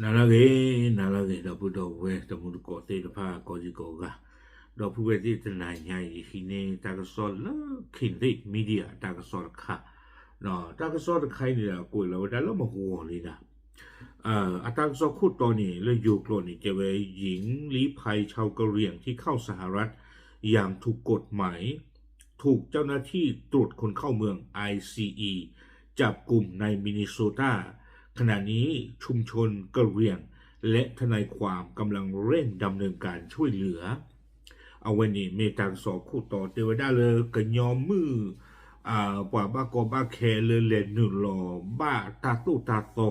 နၤလၢအဂ့ၤ, နၤလၢအဂ့ၤ ဒီပုၢ်ဒီဝဲၢ်တံၤသကိးသ့ၣ်တဖၣ်ကိးဒံကိးဂၤ, ဒီပုၢ်ဝဲၢ်သ့ၣ်တနၤညါအံၤ ယဟံးန့ၢ်တၢ်ကစီၣ်လၢ Kingthip Media အတၢ်ကစီၣ်တခါ, တၢ်ကစီၣ်တခါအံၤန့ၣ်ဒီး ကွဲးလီၤဝဲဒၣ်လၢမုၢ်ဂီၤလံဒၣ် အတၢ်ကစီၣ်ခိၣ်တီန့ၣ် လၢယိၤကျိာ်န့ၣ် တဲဝဲ หญิงลี้ภัยชาวกะเหรี่ยงที่เข้าสหรัฐอย่างถูกกฎหมาย ถูกเจ้าหน้าที่ตรวจคนเข้าเมือง ไอซีอี จับกุมในมินนิโซตา ขณะนี้ชุมชนกะเหรี่ยงและทนายความกำลังเร่งดำเนินการช่วยเหลือ အဝဲန့ၣ်မ့ၢ်တၢ်ကစီၣ်ခိၣ်တီ တဲဝဲဒၣ်လၢကညီမုၣ် ပှၤဘၣ်ကီဘၣ်ခဲလၢလဲၤနုာ်လီၤဘၣ်တၢ်သိၣ်တၢ်သီ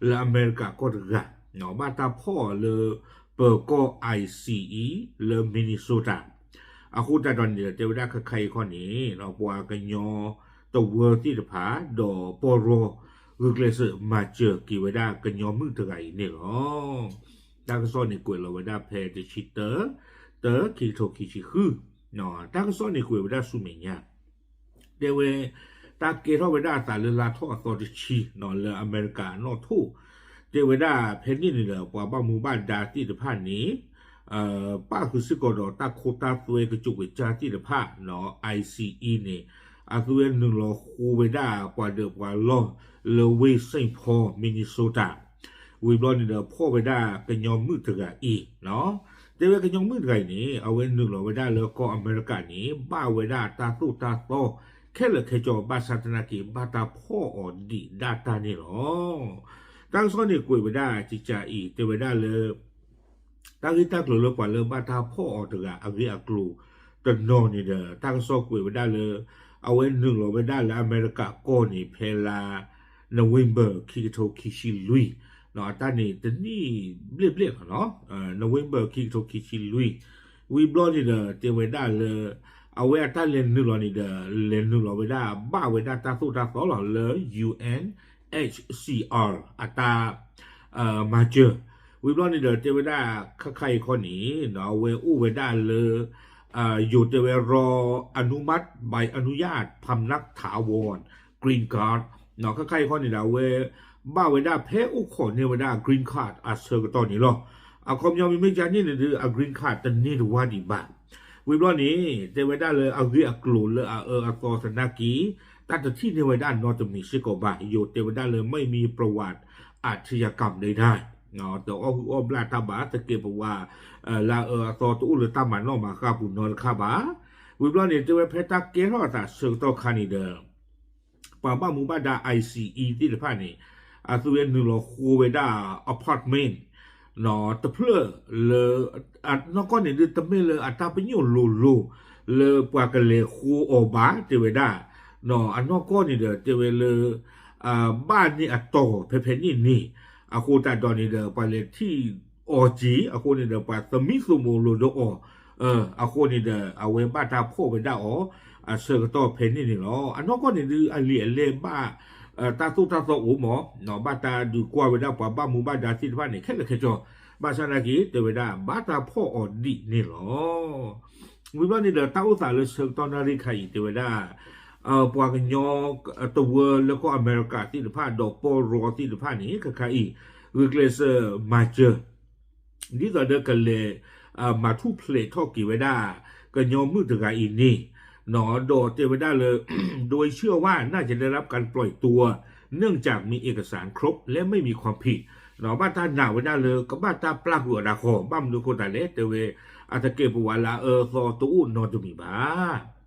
လၢအမဲရကၤကီၢ်တဂၤ, ဘၣ်တၢ်ဖီၣ်အီၤလၢ ပၢၤကီၢ် ICE လၢ Minnesota အဃိသတးဒီးန့ၣ်ဒီး တဲဝဲဒၣ်ခဲခါအံၤခီန့ၣ် ပှၤကညီတဝၢသ့ၣ်တဖၣ် ဒီးပီၢ်ရီ ဂုာ်ကျဲးစၢးမၤစၢၤက့ၤဝဲဒၣ်ကညီမုၣ်တဂၤအံၤန့ၣ်လီၤ. တၢ်ကစီၣ်န့ၣ်ကွဲးလီၤဝဲဒၣ်ဖဲတဆံတၢ တၢ ခံကထိခံဆံဃု, တၢ်ကစီၣ်န့ၣ်ကွဲးဝဲဒၣ်ဆူမဲာ်ညါ တဲဝဲ တၢ်ကဲထီၣ်ဝဲဒၣ်အသးလၢလါထီၣ်အသီတဆံ လၢအမဲရကၤအနီၣ်ထိၣ်, တဲဝဲဒၣ်ဖဲန့ၣ်န့ၣ်ဒီး ပှၤဘၣ်မူဘၣ်ဒါသ့ၣ်တဖၣ်န့ၣ် ပၣ်ဃုာ်စ့ၢ်ကီးဒီးတၢ်ခိတၢ်သွဲကစီၣ်ဝဲကၠါသ့ၣ်တဖၣ် ICE န့ၣ် အသုဝဲနုာ်လီၤဃိဝဲဒၣ်ပှၤဒၢးပှၤလီၢ်လၢဝ့ၢ် Saint Paul Minnesota ဝံၤဘျီန့ၣ်ဒီးဖီၣ်ဝဲဒၣ်ကညီမုၣ်တဂၤအံၤ, တဲဝဲကညီမုၣ်တဂၤအံၤန့ၣ် အဝဲနုာ်လီၤဝဲဒၣ်လၢကီၢ်အမဲရကၤန့ၣ် ဘၣ်ဝဲဒၣ်တၢ်သိၣ်တၢ်သီ ခဲလၢာ်ခဲဆ့ ဘၣ်ဆၣ်သနာ်က့ ဘၣ်တၢ်ဖီၣ်အီၤဒံးဒၣ်တၢ်န့ၣ်လီၤ. တၢ်ကစီၣ်န့ၣ်ကွဲးဝဲဒၣ်ကကးအံၤ တဲဝဲဒၣ်လၢ တၢ်ဂ့ၢ်တၢ်ကျိၤလၢပှၤလၢဘၣ်တၢ်ဖီၣ်အီၤတဂၤအဂ့ၢ်အကျိၤတနီၤန့ၣ်ဒီး တၢ်ကစီၣ်ကွဲးဝဲဒၣ်လၢ အဝဲနုာ်လီၤဝဲဒၣ်လၢအမဲရကၤကီၢ်န့ၣ် ဖဲလါ November ခံကထိခံဆံလွံၢ်, အတၢ်န့ၣ်တနံၣ်ဘျဲၣ်ဘျဲၣ်လီၤနီၤ, November ခံကထိခံဆံလွံၢ်, ဝံၤဘျီန့ၣ်ဒီး တဲဝဲဒၣ်လၢ အဝဲအတၢ်လဲၤနုာ်လီၤန့ၣ်ဒီး လဲၤနုာ်လီၤဝဲဒၣ် ဘၣ်ဝဲဒၣ်တၢ်သိၣ်တၢ်သီလီၤလၢ ယူဢၣ် HCR အတၢ် မၤစၢၤ, ဝံၤဘျီန့ၣ်ဒီး တဲဝဲဒၣ်ခါခါအံၤခီန့ၣ် အဝဲအိၣ်ဝဲဒၣ်လၢ ယိၤတဲဝဲ รออนุมัติใบอนุญาตพำนักถาวร Green Card ခါခါအံၤခီန့ၣ်ဒီး အဝဲ ဘၣ်ဝဲဒၣ်ဖဲအိၣ်ခိးန့ၢ်ဝဲဒၣ် Green Card အဆၢကတီၢ်န့ၣ်လီၤ. အခီပညီမ့မ့ၢ်ကန့ၣ်န့ၣ်ဒီး အ Green Card တန့ၢ်တဝါဒံးဘၣ်. ဝံၤဘျီန့ၣ် တဲဝဲဒၣ်လၢအဂ့ၢ်အကျိၤလၢအအၢအသီသနာ်က့ တၢ်တထံၣ်န့ၢ်ဝဲဒၣ်နီတမံၤစ့ၢ်ကီးဘၣ်. ယိၤတဲဝဲဒၣ်လၢ ไม่มีประวัติอาชญากรรมใดๆ တအီၣ်ဟုၣ်အီၣ်ဘျၣ်တၢ်ဘၣ် သကဲးပဝး လၢအအၢအသီတအိၣ်လၢတၢ်မၤနီၣ်မၤဃၣ်ပူၤနီတခါဘၣ်. ဝံၤဘျီန့ၣ် တဲဝဲဖဲတၢ်ကဲထီၣ်အသးဆၢကတီၢ်ခါန့ၣ်ဒီး ပှၤဘၣ်မူဘၣ်ဒါ ICE သ့ၣ်တဖၣ်န့ၣ် အသုဝဲနုာ်လီၤဃိဝဲဒၣ် apartment တဖျၢၣ်လၢ အနီၢ်ကီၢ်န့ၣ်ဒုး တမ့ၢ်လၢအတၢ်ပညိၣ်လိၤလိၤ လၢပှၤကလဲၤဃိအီၤဘၣ် တဲဝဲဒၣ်, အနီၢ်ကီၢ်န့ၣ်ဒီး တဲဝဲလၢ ဘၣ်န့ၢ်အတီၤဖဲဖဲန့ၣ်န့ၣ်, အဃိသတးဒီးန့ၣ်ဒီး ပှၤလဲၤထံၣ်အီၤက့ၤ အဃိန့ၣ်ဒီး ပှၤသမံသမိးလိၤဒီးအီၤ, အဃိန့ၣ်ဒီး အဝဲဘၣ်တၢ်ဖီၣ်ဝဲဒၣ်အီၤ အဆၢကတီၢ်ဖဲန့ၣ်န့ၣ်လီၤ. အနီၢ်ကီၢ်န့ၣ်ဒုး အလံာ်အလဲၢ်ဘၣ် တၢ်သိၣ်တၢ်သီအိၣ်မး, ဘၣ်တၢ်ဒုးကွၢ်ဝဲဒၣ်ပှၤဘၣ်မူဘၣ်ဒါသ့ၣ်တဖၣ်န့ၣ် ခဲလၢာ်ခဲဆ့, ဘၣ်ဆၣ်သနာ်က့ တဲဝဲဒၣ် ဘၣ်တၢ်ဖီၣ်အီၤဒံးန့ၣ်လီၤ. ဝံၤဘျီန့ၣ်ဒီး တၢ်အိၣ်သးလၢဆၢကတီၢ်နၣ်ရံၣ်ခါအံၤ တဲဝဲဒၣ် ပှၤကညီတဝၢလၢကီၢ်အမဲရကၤသ့ၣ်တဖၣ် ဒီးပီၢ်ရီသ့ၣ်တဖၣ်န့ၣ် ခဲခါအံၤ ဂုာ်ကျဲးစၢးမၤစၢၤ ဒ်သိးဒီးကလဲၤ မၤထူၣ်ဖျဲးထီၣ်က့ၤဝဲဒၣ် ကညီမုၣ်တဂၤအံၤန့ၣ်, ဒီးတဲဝဲဒၣ်လၢ โดยเชื่อว่าน่าจะได้รับการปล่อยตัว เนื่องจากมีเอกสารครบและไม่มีความผิด ဘၣ်တၢ်နာ်ဝဲဒၣ်လၢ ကဘၣ်တၢ်ပျၢ်ကွံာ်အီၤဒၣ်ဃီ, ဘၣ်မနုၤအဃိသတးလဲၣ် တဲဝဲ အသကဲးပဝးလၢအအၢအသီတအိၣ်နီတမံၤဘၣ်.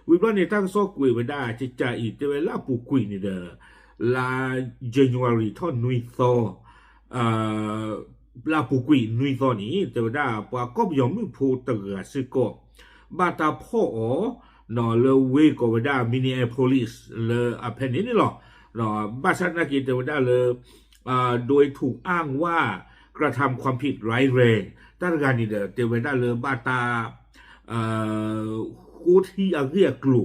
ဝံၤဘျီန့ၣ် တၢ်ကစီၣ်ကွဲးဝဲဒၣ်ကကးအံၤ တဲဝဲလၢအပူၤကွံာ်န့ၣ်ဒီး လါ January ထီၣ်နွံသီ လၢအပူၤကွံာ်နွံသီန့ၣ် တဲဝဲဒၣ် ပှၤကီၢ်ပယီၤမုၣ်ဖိတဂၤစ့ၢ်ကီး ဘၣ်တၢ်ဖီၣ်အီၤ လၢဝ့ၢ်ကိးဝဲဒၣ် Minneapolis လၢအဖဲန့ၣ်န့ၣ်လီၤ. ဘၣ်ဆၣ်သနာ်က့ တဲဝဲဒၣ်လၢ โดยถูกอ้างว่า กระทำความผิดร้ายแรง တၢ်တဂၤန့ၣ်ဒီး တဲဝဲဒၣ်လၢဘၣ်တၢ် ဃိထံအဂ့ၢ်အကျိၤ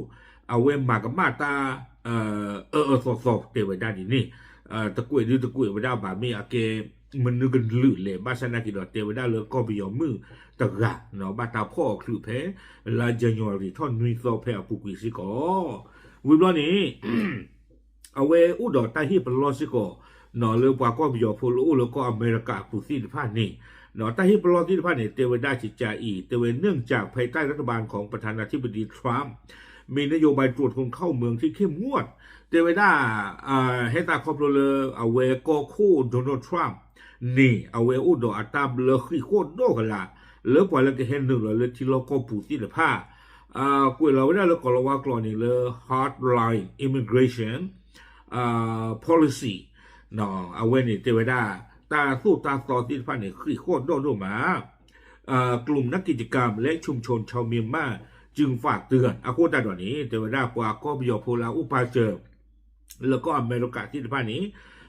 အဝဲမၤကမၣ်တၢ် အၢအၢသီသီ တဲဝဲဒၣ်ဒ်န့ၣ်, တကွဲးဒုတကွဲးဝဲဒၣ်ဘၣ် မ့ၢ်အကဲမနုၤကလုာ်လဲၣ်, ဘၣ်ဆၣ်သနာ်က့ဒီး တဲဝဲဒၣ်လၢကီၢ်ပယီၤမုၣ်တဂၤ ဘၣ်တၢ်ဖီၣ်အီၤချုးဖဲ လါ January ထီၣ်နွံသီဖဲအပူၤကွံာ်စ့ၢ်ကီး. ဝံၤဘျီန့ၣ် အဝဲအိၣ်ဒီးတၢ်ဟ့ၣ်ပလီၢ်စ့ၢ်ကီး လၢပှၤကီၢ်ပယီၤဖိလၢအိၣ်လၢကီၢ်အမဲရကၤအပူၤသ့ၣ်တဖၣ်န့ၣ် တၢ်ဟ့ၣ်ပလီၢ်သ့ၣ်တဖၣ်န့ၣ် တဲဝဲဒၣ်ကကးအံၤ တဲဝဲ เนื่องจากภายใต้รัฐบาลของประธานาธิบดีทรัมป์ มีนโยบายตรวจคนเข้าเมืองที่เข้มงวด တဲဝဲဒၣ် ဟဲသးခီဖျိလၢအဝဲကီၢ်ခိၣ် Donald Trump န့ၣ် အဝဲအိၣ်ဒီးအတၢ်ဘျၢဃံးဃီၣ်ဒီၣ်ကလာ် လၢပှၤလၢကဟဲနုာ်လီၤလၢထံလီၢ်ကီၢ်ပူၤသ့ၣ်တဖၣ် ကွဲးလီၤဝဲဒၣ်လၢကီၤလၤဝါကျိာ်န့ၣ်လၢ hardline immigration policy အဝဲန့ၣ်တဲဝဲဒၣ် တၢ်သိၣ်တၢ်သီသ့ၣ်တဖၣ်န့ၣ် ဃံးဃီၣ်ဒီၣ်ဒိၣ်မး กลุ่มนักกิจกรรมและชุมชนชาวเมียนมาจึงฝากเตือน အဃိသတးဒီးန့ၣ် တဲဝဲဒၣ်ပှၤကီၢ်ပယီၤဖိလၢအအိၣ်ပာ်စၢၤ လၢကီၢ်အမဲရကၤသ့ၣ်တဖၣ်န့ၣ်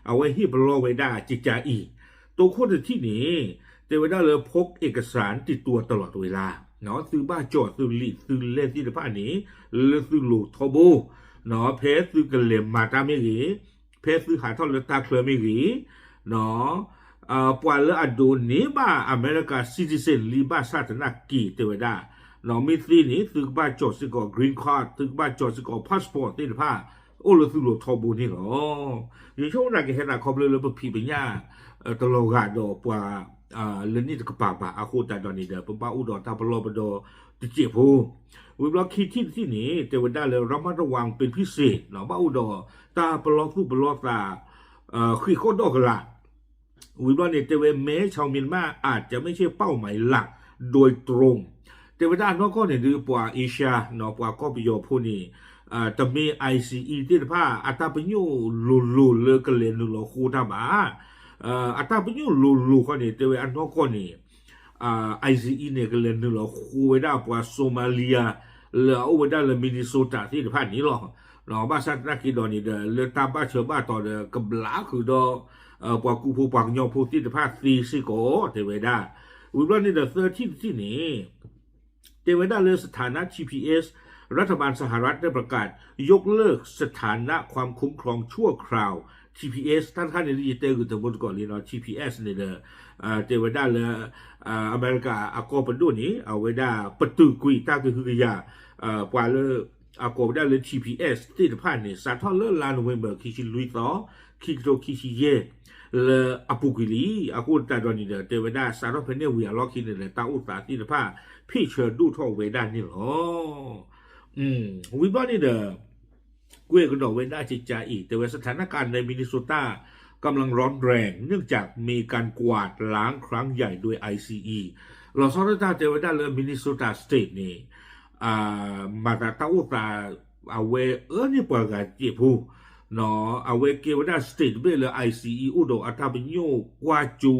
အဝဲဟ့ၣ်ပလီၢ်ဝဲဒၣ်ကကးအံၤ တိခိၣ်တထံၣ်န့ၣ် တဲဝဲဒၣ်လၢ พกเอกสารติดตัวตลอดเวลา သုဘၣ်ကၠီၣ်သုလံာ်သုလဲၢ်သ့ၣ်တဖၣ်န့ၣ် လၢသုလိၤထီဘိ ဖဲသုကလဲၤမၤတၢ်မ့ၢ်ဂ့ၤ ဖဲသုဟးထီၣ်လၢတၢ်ချၢမ့ၢ်ဂ့ၤ ပှၤလၢအဒိးန့ၢ်ဘၣ်အမဲရကၤ citizen လံဘၣ်ဆၣ်သနာ်က့ တဲဝဲဒၣ် မ့ၢ်သ့န့ၣ် သုကဘၣ်ကၠီၣ်စ့ၢ်ကီး green card သုကဘၣ်ကၠီၣ်စ့ၢ်ကီး passport သ့ၣ်တဖၣ် အိၣ်လၢသုလိၤထီဘိန့ၣ်လီၤ. ယဆိကမိၣ်သးကဟဲသးခီဖျိလၢပဖံးပညၣ် တလီၤဂာ်ဒီးပှၤ လၢန့ၣ်တကပၤဘၣ် အဃိသတးဒီးန့ၣ်ဒီး ပဘၣ်အိၣ်ဒီးတၢ်ပလီၢ်ပဒီတစဲးဖိ ဝံၤဘျီခံထံၣ်တထံၣ်န့ၣ် တဲဝဲဒၣ်လၢ ระมัดระวังเป็นพิเศษ ဘၣ်အိၣ်ဒီးတၢ်ပလီၢ်သူၣ်ပလီၢ်သး ဃံးဃီၣ်ဒီၣ်ကလာ် ဝံၤဘျီန့ၣ် တဲဝဲ แม้ชาวเมียนมาอาจจะไม่ใช่เป้าหมายหลักโดยตรง တဲဝဲဒၣ်အနီၢ်ကီၢ်န့ၣ်ဒုး ပှၤ Asia ပှၤကီၢ်ပယီၤဖိန့ၣ် တမ့ၢ် ICE သ့ၣ်တဖၣ် အတၢ်ပညိၣ်လိၤလိၤလၢကလဲၤနုာ်လီၤဃိတၢ်ဘၣ် အတၢ်ပညိၣ်လိၤလိၤဃီန့ၣ် တဲဝဲအနီၢ်ကီၢ်န့ၣ် ICE န့ၣ် ကလဲၤနုာ်လီၤဃိဝဲဒၣ်ပှၤ Somalia လၢအအိၣ်ဝဲဒၣ်လၢ Minnesota သ့ၣ်တဖၣ်န့ၣ်လီၤ. ဘၣ်ဆၣ်သနာ်က့ဒီးန့ၣ်ဒီး လၢတၢ်ဘၣ်ဆၢဘၣ်တီၤဒီး ကဘျးဃုာ်ဒီး ပှၤကူဖိပှၤကညီဖိသ့ၣ်တဖၣ်သ့စ့ၢ်ကီး တဲဝဲဒၣ်. ဝံၤဘျီန့ၣ်ဒီးသၢထံၣ်တထံၣ်န့ၣ် တဲဝဲဒၣ်လၢ สถานะ GPS รัฐบาลสหรัฐได้ประกาศยกเลิกสถานะความคุ้มครองชั่วคราว GPS တၢ်တခါန့ၣ် ယတဲဂုာ်တမူတကိးလံနီၤ GPS န့ၣ်ဒီး တဲဝဲဒၣ်လၢ အမဲရကၤအကီၢ်ပဒိၣ်န့ၣ် အဝဲဒၣ်ပတုာ်ကွံာ်တၢ်ကဟုကယာ် ပှၤလၢ အကိးဝဲဒၣ်လၢ GPS သ့ၣ်တဖၣ်န့ၣ် စးထီၣ်လၢလါနိၣ်ဝ့ဘၢၣ် ခံဆံလွံၢ်သီ ခံကထိခံဆံယဲၢ် လၢအပူၤကွံာ်လံ. အဃိသတးဒီးန့ၣ်ဒီး တဲဝဲဒၣ်စးထီၣ်ဖဲန့ၣ်ဝံၤအလီၢ်ခံန့ၣ်ဒီး တၢ်အိၣ်သးသ့ၣ်တဖၣ် ဖ့ၣ်ဆၢဒိၣ်ထီၣ်ဝဲဒၣ်န့ၣ်လီၤ. ဝံၤဘျီန့ၣ်ဒီး ကွဲးကဒီးဝဲဒၣ်ကကးအံၤ တဲဝဲ สถานการณ์ในมินนิโซตากำลังร้อนแรงเนื่องจากมีการกวาดล้างครั้งใหญ่โดย ไอซีอี လီၤဆီဒၣ်တၢ်တဲဝဲဒၣ်လၢ Minnesota State န့ၣ် မၤသးတၢ်အိၣ်သး အဝဲအၢန့ၢ်ပှၤဂၤတစဲးဖိ အဝဲကဲဝဲဒၣ် state တဘ့ၣ်လၢ ICE အိၣ်ဒီးအတၢ်ပညိၣ်ကွၢ်ကၠိ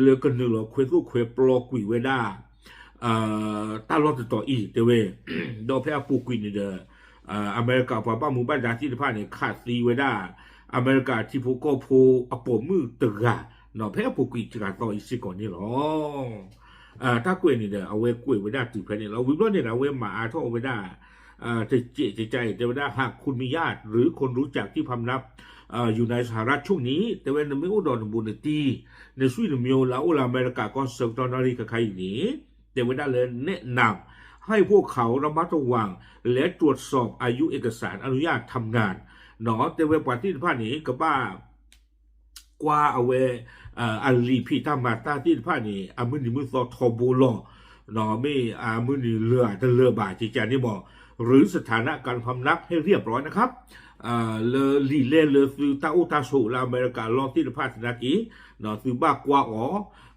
လၢကနုာ်လီၤခွဲးသိၣ်ခွဲးပျီကွံာ်ဝဲဒၣ် တၢ်လီၢ်တတီၤအံၤ တဲဝဲ ဒီးဖဲအပူၤကွံာ်န့ၣ်ဒီး အမဲရကၤပှၤဘၣ်မူဘၣ်ဒါသ့ၣ်တဖၣ်န့ၣ် ခးသံဝဲဒၣ် အမဲရကၤထံဖိကီၢ်ဖိအပိာ်မုၣ်တဂၤ ဖဲအပူၤကွံာ်တဂၤသီအံၤစ့ၢ်ကီးန့ၣ်လီၤ. တၢ်ကွဲးန့ၣ်ဒီး အဝဲကွဲးဝဲဒၣ်တုၤဖဲန့ၣ်လီၤ. ဝံၤဘျီန့ၣ်ဒီး အဝဲမၤအါထီၣ်ဝဲဒၣ် တစဲးတကါအံၤ တဲဝဲဒၣ် หากคุณมีญาติหรือคนรู้จักที่พำนักอยู่ในสหรัฐช่วงนี้ တဲဝဲ နမ့ၢ်အိၣ်ဒီးနဘူးနတံၢ် နဆွေနမျိုးလၢအအိၣ်လၢအမဲရကၤကီၢ်ဆၢကတီၢ်နီၣ်ရံၣ်ခဲခါအံၤန့ၣ် တဲဝဲဒၣ်လၢ แนะนำให้พวกเขาระมัดระวัง และตรวจสอบอายุเอกสารอนุญาตทำงาน တဲဝဲပှၤသ့ၣ်တဖၣ်န့ၣ် ကဘၣ် ကွၢ်အဝဲ အလံာ်ဖံးတၢ်မၤတၢ်သ့ၣ်တဖၣ်န့ၣ် အမုၢ်နံၤမုၢ်သီထီဘိလီၤ မ့ၢ်အမုၢ်နံၤလၢာ်တလၢာ်ဘၣ် ကကန့ၣ်မး หรือสถานะการพำนักให้เรียบร้อยนะครับ လၢလံာ်လဲၢ်လၢသုတၢ်အိၣ်တၢ်ဆိးလၢအမဲရကၤလီၢ်သ့ၣ်တဖၣ်သနာ်က့ သုဘၣ်ကွၢ်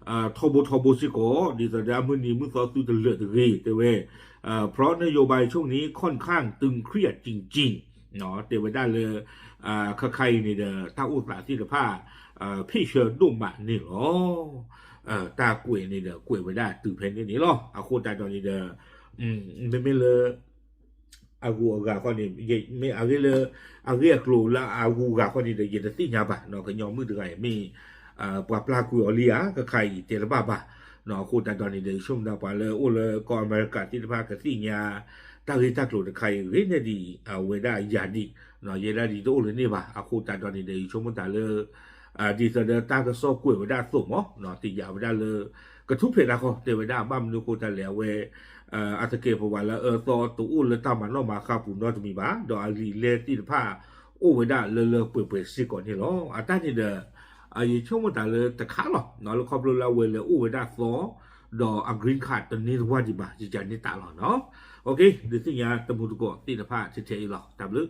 အီၤ ထီဘိထီဘိစ့ၢ်ကီး ဒ်သိးဒီးအမုၢ်နံၤမုၢ်သီသုတလၢာ်တဂ့ၤ တဲဝဲ เพราะนโยบายช่วงนี้ค่อนข้างตึงเครียดจริงๆ တဲဝဲဒၣ်လၢ ခဲခါအံၤန့ၣ်ဒီး တၢ်အိၣ်သးသ့ၣ်တဖၣ် ဖ့ၣ်ဆၢဒိၣ်မးန့ၣ်လီၤ. တၢ်ကွဲးန့ၣ်ဒီး ကွဲးဝဲဒၣ်တုၤဖဲန့ၣ်န့ၣ်လီၤ. အဃိသတးဒီးန့ၣ်ဒီး မ့မ့ၢ်လၢ အဂုၤအဂၤဃီန့ၣ် မ့ၢ်အဂ့ၢ်လၢ အဂ့ၢ်အကျိၤလၢအဂုၤအဂၤဃီန့ၣ်ဒီး ယတသ့ၣ်ညါဘၣ် ကညီမုၣ်တဂၤအံၤမ့ၢ် ပှၤပျၢ်ကွံာ်အီၤလံဧါ ခဲခါအံၤတဲတဘၣ်ဘၣ်. အဃိသတးဒီးန့ၣ်ဒီး ယဆိကမိၣ်ဒၣ်ပှၤလၢအိၣ်လၢကီၢ်အမဲရကၤသ့ၣ်တဖၣ်ကသ့ၣ်ညါ တၢ်ဂ့ၢ်တၢ်ကျိၤတခါအံၤ ဂ့ၤန့ၢ်ဒံး အဝဲဒၣ်ယၤဒံး ယဲဒၣ်ဒ်တအိၣ်လၢန့ၣ်ဘၣ်. အဃိသတးဒီးန့ၣ်ဒီး ယဆိကမိၣ်တၢ်လၢ ဒ်သိးဒီးတၢ်ကစီၣ်ကွဲးဝဲဒၣ်အသိးမး တယာ်ဝဲဒၣ်လၢ ကထူၣ်ဖျဲးတၢ်ဃီ တဲဝဲဒၣ်ဘၣ်မနုၤအဃိတၢ်လဲၣ် အဝဲ အသကဲးပဝးလၢအအၢသီတအိၣ်လၢတၢ်မၤနီၣ်မၤဃါပူၤနီတမံၤဘၣ် ဒီးအလံာ်လဲၢ်သ့ၣ်တဖၣ် အိၣ်ဝဲဒၣ်လၢလၢပှဲၤပှဲၤစ့ၢ်ကီးန့ၣ်လီၤ. အတၢ်န့ၣ်ဒီး ယဆိကမိၣ်တၢ်လၢတခါလီၤ လၢခီဖျိလၢအဝဲလဲၤအိၣ်ဝဲဒၣ်သီ ဒီးအ green card တန့ၢ်တဝၢ်ဒံးဘၣ် ယကန့ၢ်တၢ်လီၤနီၤ. ဒုးသ့ၣ်ညါတမူတကိးသ့ၣ်တဖၣ်ထဲထဲအံၤလီၤ. တၢ်ဘျုး